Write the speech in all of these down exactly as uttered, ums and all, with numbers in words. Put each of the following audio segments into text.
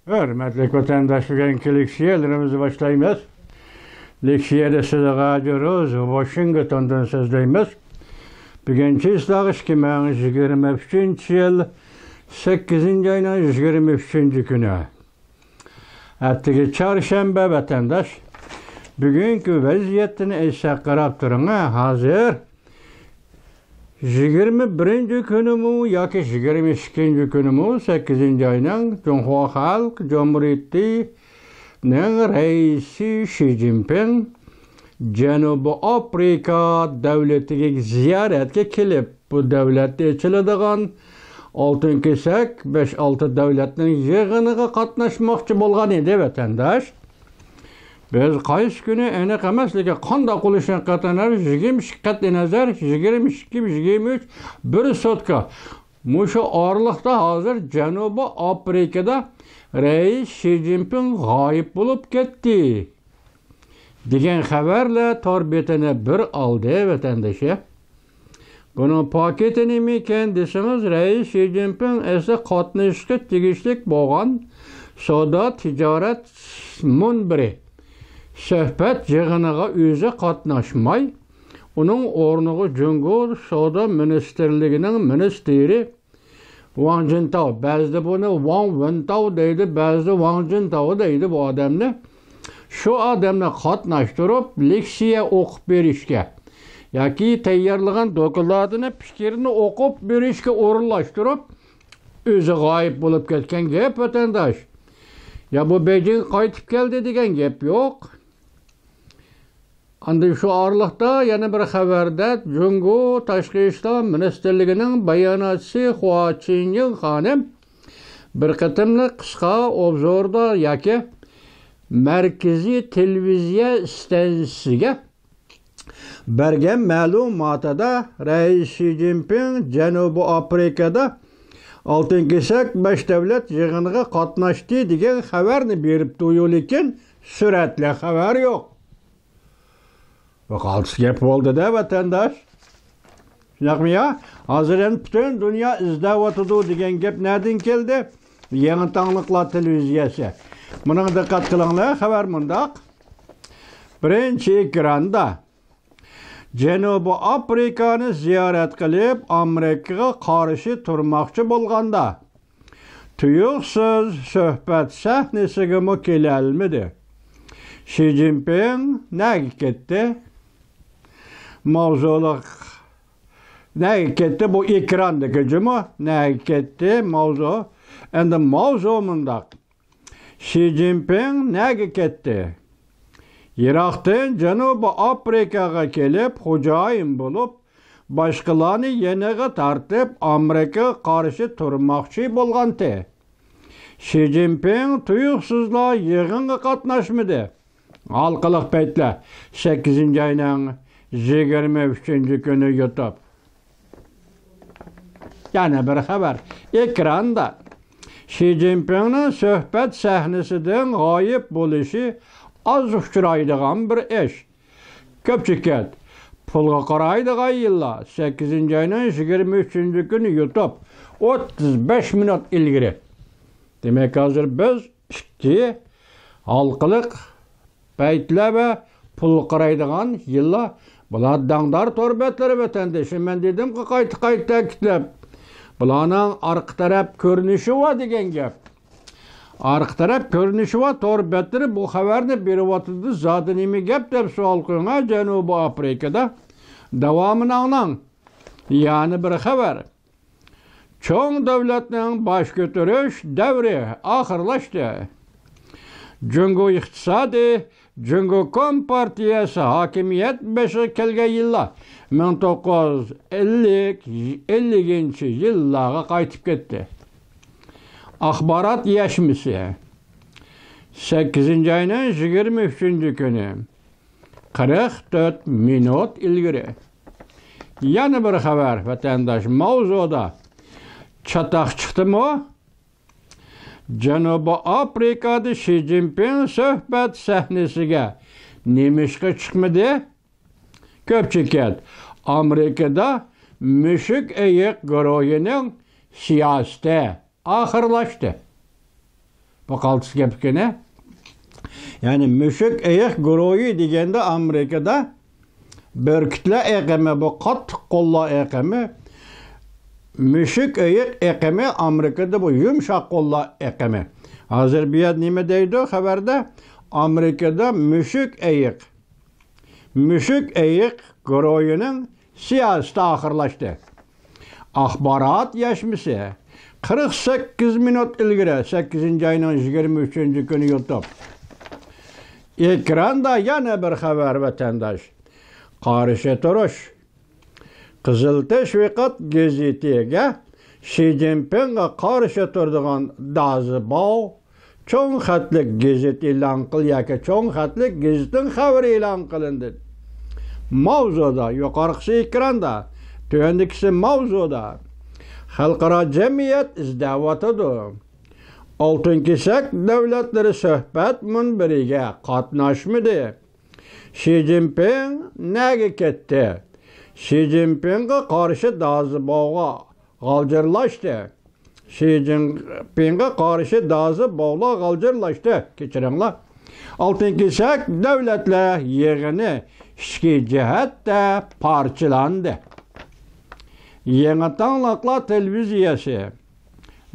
ھۆرمەتلىك ۋەتەنداش، بۈگۈنكى لېكسىيەلىرىمىزنى باشلايمىز. لېكسىيەدە سىلىغا جۇروز ۋاشىنگتوندىن سۆزلەيمىز. بۈگۈن چىسلاغ ئىككى مىڭ يىگىرمە ئۈچىنچى يىل، سەككىزىنچى ئاينىڭ يىگىرمە ئۈچىنچى كۈنى. ئەتىگە چارشەنبە ۋەتەنداش. بۈگۈنكى ۋەزىيەتتىن ئېيتساق، قاراپ تۇرۇڭ، ھازىر يىگىرمە بىرىنچى كۈنىمۇ ياكى يىگىرمە ئىككىنچى كۈنىمۇ، سەككىزىنچى ئاينىڭ، جۇڭخۇا خەلق جۇمھۇرىيىتىنىڭ رەئىسى شى جىنپىڭ جەنۇبىي ئافرىقا دۆلىتىگە زىيارەتكە كېلىپ، بۇ دۆلەتتە ئېچىلىدىغان ئالتۇن كېسەك بەش-ئالتە دۆلەتنىڭ يىغىنىغا قاتناشماقچى بولغان ئىدى، ۋەتەنداش. بىز قايسى كۈنى ئېنىق ئەمەس، لېكىن قانداق بولۇشىدىن قەتئىينەزەر، يىگىرمە ئىككى، قەتئىينەزەر، يىگىرمە ئىككى، يىگىرمە ئۈچ، بىر سوتكا. مۇشۇ ئارىلىقتا ھازىر جەنۇبىي ئافرىقىدا رەئىس شى جىنپىڭ غايىب بولۇپ كەتتى دېگەن خەۋەرلەر تور بېتىنى بىر ئالدى، ۋەتەندىشى. بۇنىڭ پاكىتى نېمىكەن دېسىڭىز، رەئىس شى جىنپىڭ ئەسلى قاتنىشىشقا تېگىشلىك بولغان سودا تىجارەت مۇنبىرى سۆھبەت يىغىنىغا ئۆزى قاتناشماي، ئۇنىڭ ئورنىغا جۇڭگو سودا مىنىستىرلىكىنىڭ مىنىستىرى ۋاڭ جىنتاۋ، بەزىدە بۇنى ۋاڭ ۋېنتاۋ دەيدۇ، بەزىدە ۋاڭ جىنتاۋ دەيدۇ بۇ ئادەمنى. شۇ ئادەمنى قاتناشتۇرۇپ، لېكسىيە ئوقۇپ بېرىشكە ياكى تەييارلىغان دوكلاتىنى، پىكرىنى ئوقۇپ بېرىشكە ئورۇنلاشتۇرۇپ، ئۆزى غايىب بولۇپ كەتكەن گەپ، ۋەتەنداش. يا بۇ بېيجىڭغا قايتىپ كەلدى دېگەن گەپ يوق. ئاندىن شۇ ئارىلىقتا يەنە بىر خەۋەردە، جۇڭگو تاشقى ئىشلار مىنىستىرلىكىنىڭ باياناتچىسى خۇا چىنيىڭ خانىم بىر قېتىملىق قىسقا ئوبزوردا ياكى مەركىزىي تېلېۋىزىيە ئىستانسىسىگە بەرگەن مەلۇماتىدا، رەئىس شى جىنپىڭ جەنۇبىي ئافرىقىدا ئالتۇن كېسەك بەش دۆلەت يىغىنىغا قاتناشتى دېگەن خەۋەرنى بېرىپتۇ، لېكىن سۈرەتلىك خەۋەر يوق. بۇ قالتىس گەپ بولدى-دە، ۋەتەنداش. شۇنداقمۇ يا؟ ھازىر ئەمدى پۈتۈن دۇنيا ئىزدەۋاتىدۇ دېگەن گەپ نەدىن كەلدى؟ يېڭى تاڭلىقلار تېلېۋىزىيەسى. مۇنىڭغا دىققەت قىلىڭلار، خەۋەر مۇنداق. بىرىنچى ئېكراندا جەنۇبىي ئافرىقانى زىيارەت قىلىپ، ئامېرىكىغا قارشى تۇرماقچى بولغاندا، تۇيۇقسىز سۆھبەت سەھنىسىگىمۇ كېلەلمىدى. شى جىنپىڭ نەگە كەتتى؟ ماۋزۇلۇق نەگە كەتتى؟ بۇ ئېكراندىكى جۇمۇ. نەگە كەتتى؟ ماۋزۇ. ئەمدى ماۋزۇ مۇنداق. شى جىنپىڭ نەگە كەتتى؟ يىراقتىن جەنۇبىي ئافرىقاغا كېلىپ، خوجايىن بولۇپ، باشقىلارنى يېنىغا تارتىپ، ئامېرىكىغا قارشى تۇرماقچى بولغانتى. شى جىنپىڭ تۇيۇقسىزلا يىغىنغا قاتناشمىدى. ھالقىلىق پەيتلەر، سەككىزىنچى ئاينىڭ يىگىرمە ئۈچىنچى كۈنى يۇتۇپ. يەنە بىر خەۋەر. ئېكراندا شى جىنپىڭنىڭ سۆھبەت سەھنىسىدىن غايىب بولۇشى ئاز ئۇچرايدىغان بىر ئىش. كۆپچىكەت، پۇلغا قارايدىغان يىللار، سەككىزىنچى ئاينىڭ يىگىرمە ئۈچىنچى كۈنى يۇتۇپ، ئوتتۇز بەش مىنۇت ئىلگىرى. دېمەك، ھازىر بىز ئىككى ھالقىلىق پەيتلەر ۋە پۇلغا قارايدىغان يىللار. بۇلار داڭدار تور بەتلىرى، ۋەتەندىشىم. مەن دېدىمغۇ، قايتا-قايتا تەكىتلەپ، بۇلارنىڭ ئارقا تەرەپ كۆرۈنۈشى بار دېگەن گەپ. ئارقا تەرەپ كۆرۈنۈشى بار تور بەتلىرى بۇ خەۋەرنى بېرىۋاتىدۇ، زادى نېمە گەپ دەپ سوئال قويۇڭ، ھە، جەنۇبىي ئافرىكىدا. داۋامىنى ئاڭلاڭ. يەنە بىر خەۋەر. چوڭ دۆلەتنىڭ باش كۆتۈرۈش دەۋرى ئاخىرلاشتى. جۇڭگو ئىقتىسادى، جۇڭگو كومپارتىيەسى ھاكىمىيەت بېشىغا كەلگەن يىللار، مىڭ توققۇز يۈز ئەللىك، ئەللىكىنچى يىللارغا قايتىپ كەتتى. ئاخبارات يەشمىسى. سەككىزىنچى ئاينىڭ يىگىرمە ئۈچىنچى كۈنى، قىرىق تۆت مىنۇت ئىلگىرى. يەنە بىر خەۋەر، ۋەتەنداش، ماۋزۇدا چاتاق چىقتىمۇ؟ جەنۇبىي ئافرىقادا شى جىنپىڭ سۆھبەت سەھنىسىگە نېمىشقا چىقمىدى؟ كۆپچىكەت، ئامېرىكىدا مۈشۈك ئېيىق گۇرۇھىنىڭ سىياسىتى ئاخىرلاشتى. بۇ قالتىس گەپكىنى. يەنى مۈشۈك ئېيىق گۇرۇھى دېگەندە ئامېرىكىدا بۈركۈتلەر ئېقىمى، بۇ قاتتىق قوللار ئېقىمى، مۈشۈك ئېيىق ئېقىمى، ئامېرىكىدا بۇ يۇمشاق قوللار ئېقىمى. ھازىر بۇ يەردە نېمە دەيدۇ خەۋەردە؟ ئامېرىكىدا مۈشۈك ئېيىق، مۈشۈك ئېيىق گۇرۇھىنىڭ سىياسىتى ئاخىرلاشتى. ئاخبارات يەشمىسى قىرىق سەككىز مىنۇت ئىلگىرى، سەككىزىنچى ئاينىڭ يىگىرمە ئۈچىنچى كۈنى يۇتۇپ. ئېكراندا يەنە بىر خەۋەر، ۋەتەنداش. قارشى تۇرۇش. قىزىل تەشۋىقات گېزىتىگە شى جىنپىڭغا قارشى تۇرىدىغان دازىباۋ چوڭ خەتلىك گېزىت ئېلان قىل ياكى چوڭ خەتلىك گېزىتنىڭ خەۋىرى ئېلان قىلىندى. ماۋزۇدا، يۇقىرىقىسى ئېكراندا، تۆۋەندىكىسى ماۋزۇدا. خەلقئارا جەمئىيەت ئىزدەۋاتىدۇ. ئالتۇن كېسەك دۆلەتلىرى سۆھبەت مۇنبىرىگە قاتناشمىدى. شى جىنپىڭ نەگە كەتتى؟ شى جىنپىڭغا قارشى دازىباۋغا غالجىرلاشتى. شى جىنپىڭغا قارشى دازىباۋلار غالجىرلاشتى. كەچۈرۈڭلار. ئالتۇن كېسەك دۆلەتلەر يىغىنى ئىچكى جەھەتتە پارچىلاندى. يېڭى تاڭلىقلار تېلېۋىزىيەسى،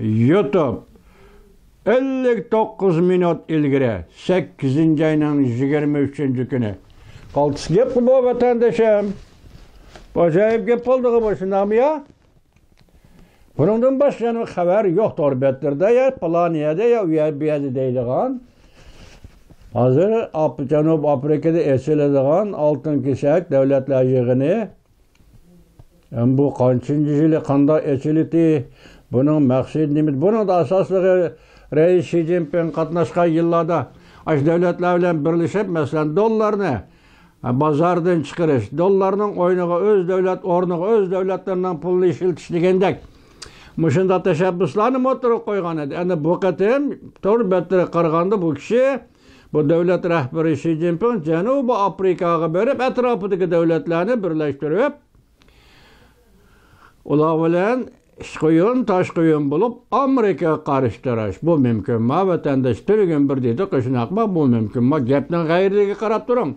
يۇتۇب، ئەللىك توققۇز مىنۇت ئىلگىرى، سەككىزىنچى ئاينىڭ يىگىرمە ئۈچىنچى كۈنى. قالتىس گەپقۇ بۇ، ۋەتەندىشىم. بۇ ئاجايىپ گەپ بولدىغۇ بۇ، شۇنداقمۇ يا؟ بۇنىڭدىن باشقا يەنە خەۋەر يوق تور بەتلىرىدە، يا پالان يەردە، يا ئۇ يەر، بۇ يەردە دەيدىغان. ھازىر ئاپ-، جەنۇب ئافرىكىدا ئېچىلىدىغان ئالتۇن كېسەك دۆلەتلەر يىغىنى. ئەم، بۇ قانچىنچى يىلى قانداق ئېچىلىتى؟ بۇنىڭ مەقسىتى نېمە؟ بۇنىڭدا ئاساسلىقى رەئىس شى جىنپىڭ قاتناشقان يىللاردا ئاشۇ دۆلەتلەر بىلەن بىرلىشىپ، مەسىلەن، دوللارنى بازاردىن چىقىرىش، دوللارنىڭ ئورنىغا ئۆز دۆلەت ئورنىغا ئۆز دۆلەتلىرىنىڭ پۇلىنى ئىشلىتىش دېگەندەك مۇشۇنداق تەشەببۇسلارنى ئوتتۇرىغا قويغان ئىدى. ئەنە بۇ قېتىم تور بەتلىرىگە قارىغاندا بۇ كىشى، بۇ دۆلەت رەھبىرى شى جىنپىڭ جەنۇبىي ئافرىكاغا بېرىپ، ئەتراپىدىكى دۆلەتلەرنى بىرلەشتۈرۈپ، ئۇلار بىلەن ئىچ قويۇن، تاش قويۇن بولۇپ، ئامېرىكىغا قارشى تۇرۇش. بۇ مۇمكىنما، ۋەتەنداش؟ تۈنۈگۈن بىر دېدۇق، شۇنداقما؟ بۇ مۇمكىنما؟ گەپنىڭ غەيرىتىگە قاراپ تۇرۇڭ.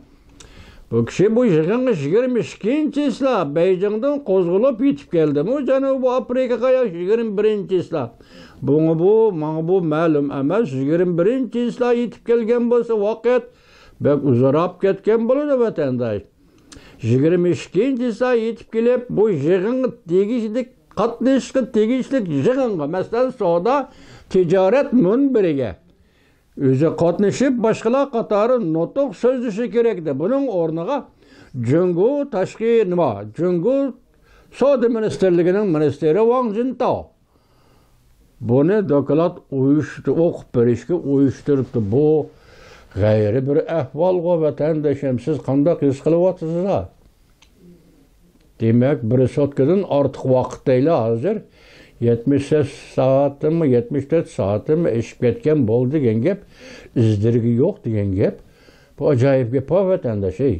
بۇ كىشى بۇ يىغىنغا يىگىرمە ئىككىنچى چىسلا بېيجىڭدىن قوزغىلىپ يېتىپ كەلدىمۇ جەنۇبىي ئافرىكىغا يا يىگىرمە بىرىنچى چىسلا؟ بۇڭا بۇ، ماڭا بۇ مەلۇم ئەمەس. يىگىرمە بىرىنچى چىسلا يېتىپ كەلگەن بولسا، ۋاقىت بەك ئۇزاراپ كەتكەن بولىدۇ، ۋەتەنداش. يىگىرمە ئىككىنچى چىسلا يېتىپ كېلىپ، بۇ يىغىنغا تېگىشلىك، قاتنىشىشقا تېگىشلىك يىغىنغا، مەسىلەن، سودا تىجارەت مۇنبىرىگە ئۆزى قاتنىشىپ، باشقىلار قاتارى نۇتۇق سۆزلىشى كېرەك ئىدى. بۇنىڭ ئورنىغا جۇڭگو تاشقى نېمە، جۇڭگو سودا مىنىستىرلىكىنىڭ مىنىستىرى ۋاڭ جىنتاۋ بۇنى دوكلات ئۇيۇشتۇ-، ئوقۇپ بېرىشكە ئۇيۇشتۇرۇپتۇ. بۇ غەيرىي بىر ئەھۋالغۇ، ۋەتەندىشىم، سىز قانداق ھېس قىلىۋاتىسىز؟ دېمەك، بىر سوتكىدىن ئارتۇق ۋاقىت دەيلى ھازىر. يەتمىش سائەتتىنمۇ، يەتمىش تۆت سائەتتىنمۇ ئېشىپ كەتكەن بولدى دېگەن گەپ، ئىز دېرىكى يوق دېگەن گەپ. بۇ ئاجايىپ گەپ، ۋەتەنداش، ھەي.